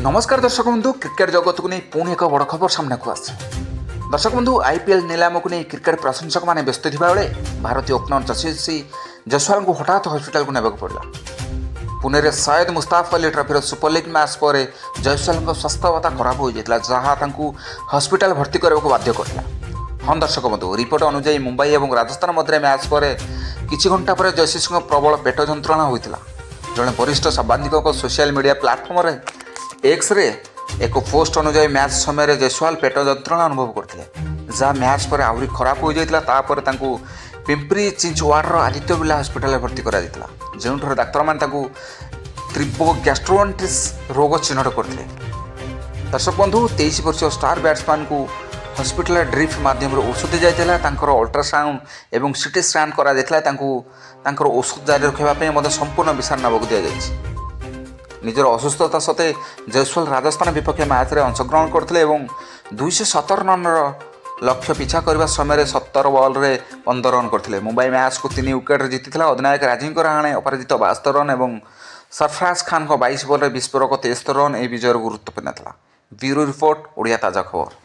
ନମସ୍କାର ଦର୍ଶକ ବନ୍ଧୁ, କ୍ରିକେଟ ଜଗତକୁ ନେଇ ପୁଣି ଏକ ବଡ଼ ଖବର ସାମ୍ନାକୁ ଆସିଛି। ଦର୍ଶକ ବନ୍ଧୁ, ଆଇପିଏଲ୍ ନିଲାମକୁ ନେଇ କ୍ରିକେଟ ପ୍ରଶଂସକମାନେ ବ୍ୟସ୍ତ ଥିବାବେଳେ ଭାରତୀୟ ଓପନର ଯଶସ୍ୱୀ ଜୟସ୍ୱାଲଙ୍କୁ ହଠାତ୍ ହସ୍ପିଟାଲକୁ ନେବାକୁ ପଡ଼ିଲା। ପୁନେରେ ସୟଦ ମୁସ୍ତାଫ ଅଲି ଟ୍ରଫିର ସୁପର ଲିଗ୍ ମ୍ୟାଚ୍ ପରେ ଜୟସ୍ୱାଲଙ୍କ ସ୍ୱାସ୍ଥ୍ୟାବସ୍ଥା ଖରାପ ହୋଇଯାଇଥିଲା, ଯାହା ତାଙ୍କୁ ହସ୍ପିଟାଲ ଭର୍ତ୍ତି କରିବାକୁ ବାଧ୍ୟ କରିଥିଲା। ହଁ ଦର୍ଶକ ବନ୍ଧୁ, ରିପୋର୍ଟ ଅନୁଯାୟୀ ମୁମ୍ବାଇ ଏବଂ ରାଜସ୍ଥାନ ମଧ୍ୟରେ ମ୍ୟାଚ୍ ପରେ କିଛି ଘଣ୍ଟା ପରେ ଯଶସ୍ୱୀଙ୍କ ପ୍ରବଳ ପେଟ ଯନ୍ତ୍ରଣା ହୋଇଥିଲା। ଜଣେ ବରିଷ୍ଠ ସାମ୍ବାଦିକଙ୍କ ସୋସିଆଲ ମିଡ଼ିଆ ପ୍ଲାଟଫର୍ମରେ ଏକ୍ସରେ ଏକ ପୋଷ୍ଟ ଅନୁଯାୟୀ, ମ୍ୟାଚ୍ ସମୟରେ ଜୟସ୍ୱାଲ ପେଟ ଯନ୍ତ୍ରଣା ଅନୁଭବ କରିଥିଲେ, ଯାହା ମ୍ୟାଚ୍ ପରେ ଆହୁରି ଖରାପ ହୋଇଯାଇଥିଲା। ତାପରେ ତାଙ୍କୁ ପିମ୍ପ୍ରି ଚିଞ୍ଚୱାଡ଼ର ଆଦିତ୍ୟ ବିର୍ଲା ହସ୍ପିଟାଲରେ ଭର୍ତ୍ତି କରାଯାଇଥିଲା, ଯେଉଁଠାରେ ଡାକ୍ତରମାନେ ତାଙ୍କୁ ତୀବ୍ର ଗ୍ୟାଷ୍ଟ୍ରୋଏଣ୍ଟ୍ରିସ୍ ରୋଗ ଚିହ୍ନଟ କରିଥିଲେ। ଦର୍ଶକ ବନ୍ଧୁ, 23 ବର୍ଷୀୟ ଷ୍ଟାର ବ୍ୟାଟ୍ସମ୍ୟାନ୍ଙ୍କୁ ହସ୍ପିଟାଲରେ ଡ୍ରିପ୍ ମାଧ୍ୟମରେ ଔଷଧ ଦିଆଯାଇଥିଲା। ତାଙ୍କର ଅଲ୍ଟ୍ରାସାଉଣ୍ଡ ଏବଂ ସିଟି ସ୍କାନ୍ କରାଯାଇଥିଲା। ତାଙ୍କୁ ତାଙ୍କର ଔଷଧ ଜାରି ରଖିବା ପାଇଁ ମଧ୍ୟ ସମ୍ପୂର୍ଣ୍ଣ ବିଶ୍ରାମ ନେବାକୁ ଦିଆଯାଇଛି। ନିଜର ଅସୁସ୍ଥତା ସତ୍ତ୍ୱେ ଜୟସ୍ୱାଲ ରାଜସ୍ଥାନ ବିପକ୍ଷ ମ୍ୟାଚ୍ରେ ଅଂଶଗ୍ରହଣ କରିଥିଲେ ଏବଂ 217 ରନ୍ର ଲକ୍ଷ୍ୟ ପିଛା କରିବା ସମୟରେ 17 ବଲ୍ରେ 15 ରନ୍ କରିଥିଲେ। ମୁମ୍ବାଇ ମ୍ୟାଚ୍କୁ 3 ୱିକେଟ୍ରେ ଜିତିଥିଲା। ଅଧିନାୟକ ଅଜିଙ୍କ୍ୟ ରାହାଣେ ଅପରାଜିତ 72 ରନ୍ ଏବଂ ସରଫରାଜ ଖାନଙ୍କ 22 ବଲ୍ରେ ବିସ୍ଫୋରକ 73 ରନ୍ ଏହି ବିଜୟର ଗୁରୁତ୍ୱପୂର୍ଣ୍ଣ ଥିଲା। ବ୍ୟୁରୋ ରିପୋର୍ଟ, ଓଡ଼ିଆ ତାଜା ଖବର।